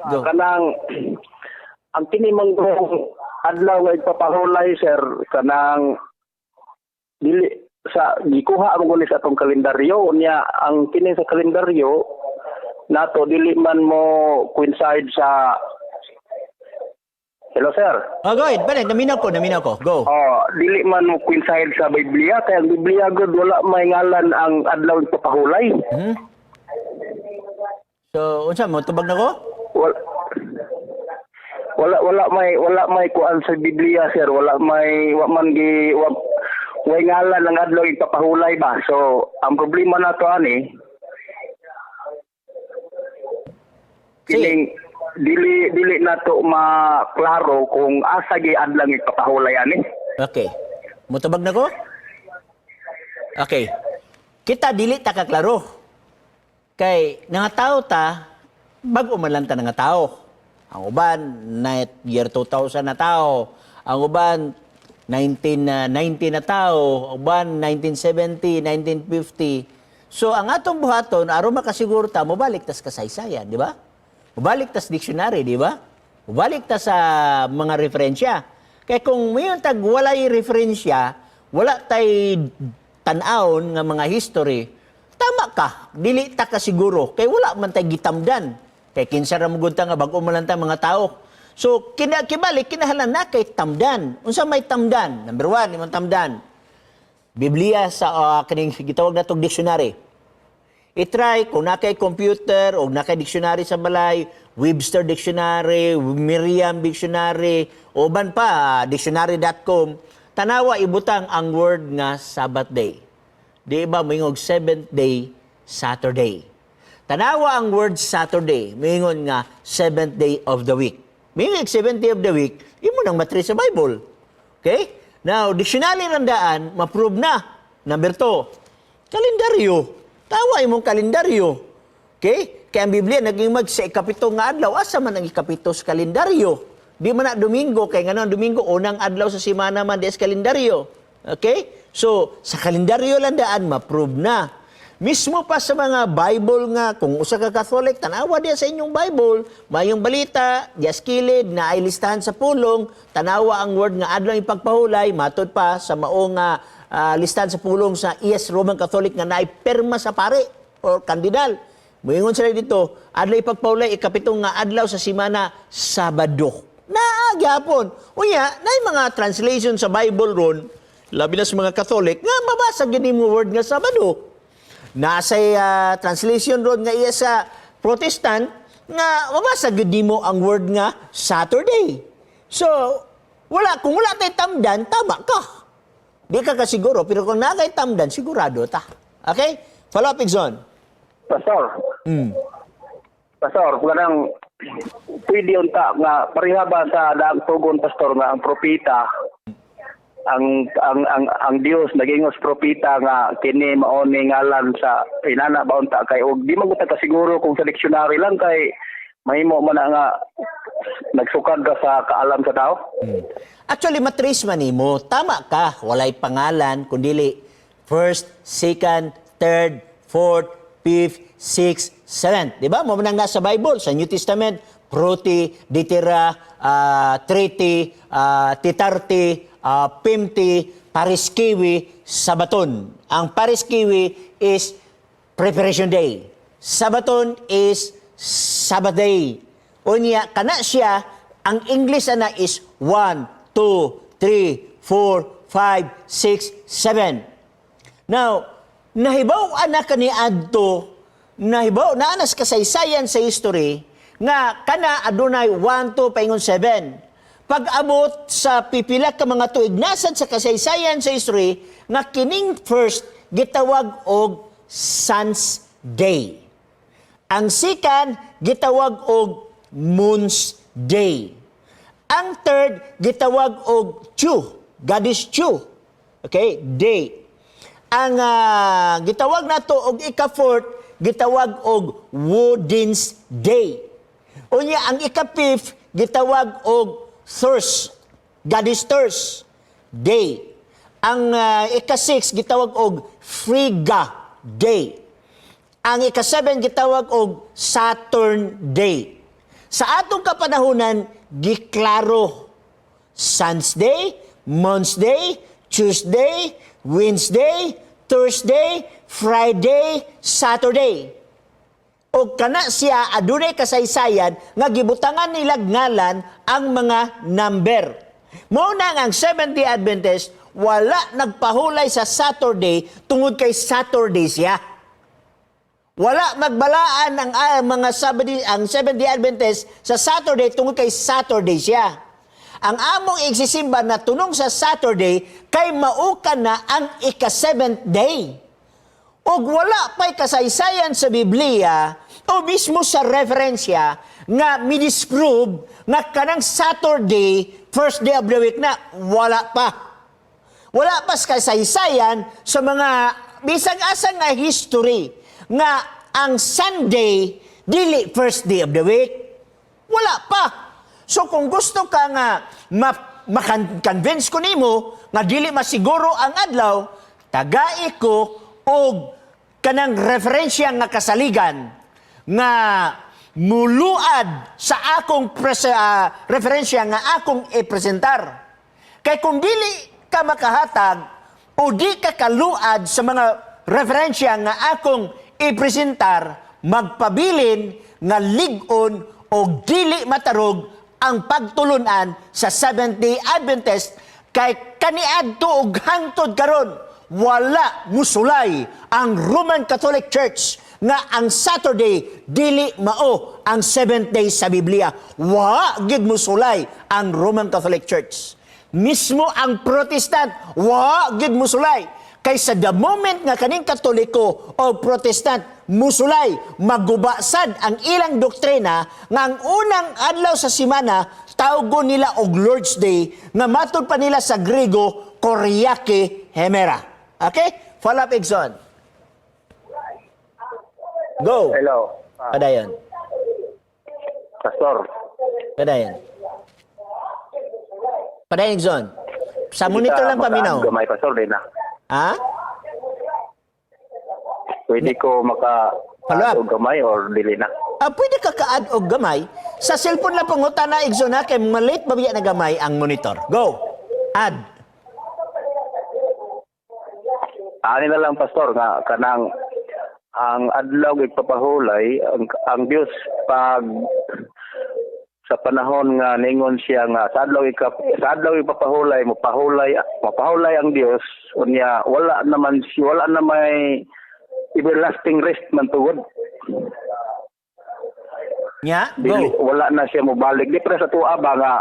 Go. Kanang ang kini man kong adlaw nga ipapahulay, sir, kanang dili sa gikuha mo guni sa atong kalendaryo. Unya ang kini sa kalendaryo nato dili man mo coincide sa. Hello, sir. Oh, go ahead. Bale, naminaw ko, naminaw ko. Go. Oh, dili man mo coincide sa Biblia kay ang Biblia gud wala may ngalan ang adlaw ipapahulay. So, unsa mo tubag na ko? Wala wala wala may kuan sa Biblia, sir. Wala may wa man gi wa, way ngalan ang adlaw ipapahulay ba. So ang problema nato ani kining dili dili nato maklaro kung asa gi adlaw ipapahulay ani. Okay. Mutubag na ko? Okay. Kita dili ta kaklaro. Kay nga tao ta, bag-o man lang ta nga tao. Ang uban, na year 2000 na tao. Ang uban, 1990 na tao. Ang uban, 1970, 1950. So, ang atong buhaton, aron makasiguro ta, mobalik tas kasaysayan, di ba? Mobalik tas dictionary, di ba? Mobalik ta sa mga referensya. Kaya kung mayon tag walay referensya, wala tay tan-awon nga mga history, tama ka, dili ta ka siguro kay wala man tay gitamdan. Kay kinsa ra mo gud ta nga bag-o man lang ta mga tao. So kina kibalik kinahanglan na kay tamdan. Unsa may tamdan? Number one, imong tamdan. Biblia sa kining gitawag natong dictionary. I-try kung naa kay computer o naa kay dictionary sa balay, Webster Dictionary, Merriam Dictionary, o uban pa, dictionary.com, tanawa ibutang ang word nga Sabbath day. Di ba moingog seventh day, Saturday? Tanawa ang word Saturday, moingon nga seventh day of the week. Moingog seventh day of the week, imo nang ma-trace sa Bible. Okay? Now, dictionary randaan, ma-prove na. Number 2, kalendaryo. Tawa imong kalendaryo. Okay? Kaya ang Biblia naging mag sa ikapito nga adlaw, asa man ang ikapito sa kalendaryo? Di man na Domingo, kay ngano ang Domingo unang adlaw sa semana man di sa kalendaryo. Okay? So, sa kalendaryo lang daan ma-prove na. Mismo pa sa mga Bible nga, kung usa ka Catholic, tanawa diya sa inyong Bible, mayong balita, diya sa kilid, na ay listahan sa pulong, tanawa ang word nga adlaw ipagpahulay, matod pa sa mao nga listahan sa pulong sa ES Roman Catholic nga naay perma sa pare or kandidal. Moingon sila dito, adlaw ipagpahulay, ikapitong nga adlaw sa simana, Sabado. Naa gyapon. Unya, naay mga translation sa Bible ron, labi na sa mga Catholic, nga mabasa gyud nimo word nga Sabado. Nasa translation ron nga iya sa Protestant nga mabasa gyud nimo ang word nga Saturday. So, wala kung wala tay tamdan, tama ka. Di ka kasiguro, pero kung naa kay tamdan, sigurado ta. Okay? Follow up, Igsoon. Pastor. Pastor, kanang pwede unta nga pareha ba sa daang tugon, pastor, nga ang propeta ang Dios nagingos propeta nga kini mao ni ngalan sa inana ba unta kay og di man gud ta kasiguro kung sa dictionary lang kay mahimo man na nga nagsukad ka sa kaalam sa tao? Actually, ma-trace man nimo. Tama ka. Walay pangalan, kundili first, second, third, fourth, fifth, sixth, seventh. Di ba? Mao man ang nasa Bible, sa New Testament, proti, ditera, triti, titarti, pimti, pariskiwi, sabaton. Ang pariskiwi is preparation day. Sabaton is Sabbath day. Unya, kana siya, ang English ana is 1, 2, 3, 4, 5, 6, 7. Now, nahibaw ana kani adto, nahibaw na anas kasaysayan sa history nga kana adunay 1, 2 paingon 7. Pag-abot sa pipila ka mga tuig nasad sa kasaysayan sa history nga kining first gitawag og Sun's Day. Ang second gitawag og Moon's Day. Ang third gitawag og Chu, Goddess Chu. Okay, day. Ang gitawag nato og ika-fourth gitawag og Woden's Day. Unya ang ika-fifth gitawag og Thurs, Goddess Thurs Day. Ang ika-six gitawag og Frigga Day. Ang ika-7 gitawag og Saturn Day. Sa atong kapanahunan, giklaro. Sunday, Monday, Tuesday, Wednesday, Thursday, Friday, Saturday. O kana siya adunay kasaysayan nga gibutangan nila ngalan ang mga number. Mao na nga ang Seventh-day Adventist wala nagpahulay sa Saturday tungod kay Saturday siya. Wala magbalaan ang mga Sabbath, ang Seventh-day Adventist sa Saturday tungod kay Saturday siya. Ang among igsisimba na tunong sa Saturday kay maukan na ang ika-seventh day. Og wala pa'y kasaysayan sa Biblia o mismo sa referensya nga midisprove nga kanang Saturday, first day of the week na, wala pa. Wala pa sa kasaysayan sa mga bisag asa nga history nga ang Sunday dili first day of the week. Wala pa. So kung gusto ka nga ma-convince ko nimo nga dili masiguro ang adlaw, tagai ko og kanang referensya nga kasaligan nga muluad sa akong referensya nga akong ipresentar. Kay kung dili ka makahatag o di ka kaluad sa mga referensya nga akong ipresentar, magpabilin nga lig-on o dili matarog ang pagtulunan sa Seventh-day Adventist kay kaniadto og hangtod karon wala musulay ang Roman Catholic Church nga ang Saturday dili mao ang seventh day sa Biblia. Wa gid musulay ang Roman Catholic Church. Mismo ang Protestant, wa gid musulay. Kay sa the moment nga kaning Katoliko o Protestant musulay, maguba sad ang ilang doktrina nga ang unang adlaw sa simana tawgon nila og Lord's Day nga matud pa nila sa Grego Kuriake Hemera. Okay? Follow up, Exxon. Go. Hello. Padayon. Pastor. Padayon. Padayon, Exxon. Sa monitor lang paminaw. Gamay, Pastor, di na. Ha? Pwede ko maka Follow up. og gamay or dili na? Ah, pwede ka ka-add og gamay. Sa cellphone lang panguta na, Exxon, ha? Kay malate ba biya na gamay ang monitor. Go. Add. Ani na lang, Pastor, nga kanang ang adlaw igpapahulay ang Dios pag sa panahon nga ningon siya nga sa adlaw ipapahulay mo pahulay mapahulay ang Dios, unya wala naman si wala na may everlasting rest man tugod. Nya? Dili, Go. wala na siya mobalik di pre sa tuwa ba nga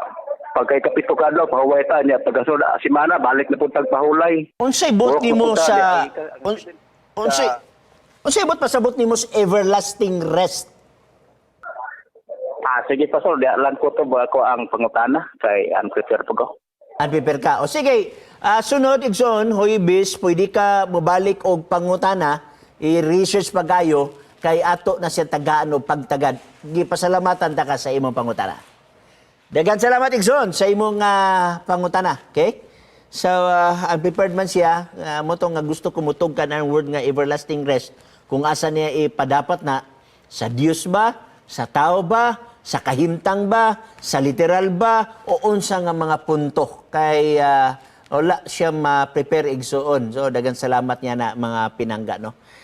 pagkay kapito ka adlaw pahuway ta niya, pagkasunod simana balik na pud tag pahulay. Unsay buot Buok nimo na punta sa niya, unsay buot pasabot nimo sa everlasting rest? Ah, sige, Pastor, di lang ko to ba ako ang pangutana kay unprepared po ko. Unprepared ka. O sige, sunod, Igsoon, Huwebes, pwede ka mobalik og pangutana, i-research pa kayo, kay ato na siya tagaan o pagtagad. Gipasalamatan ta ka sa imong pangutana. Dagan salamat, Igsoon, sa imong pangutana. Okay? So, unprepared man siya, mo to nga gusto kumutog ka ng word nga everlasting rest, kung asa niya ipadapat na, sa Dios ba, sa tao ba, sa kahimtang ba, sa literal ba, o unsa nga mga punto kay wala siya ma-prepare, igsuon. So dagan salamat niya na mga pinangga, no.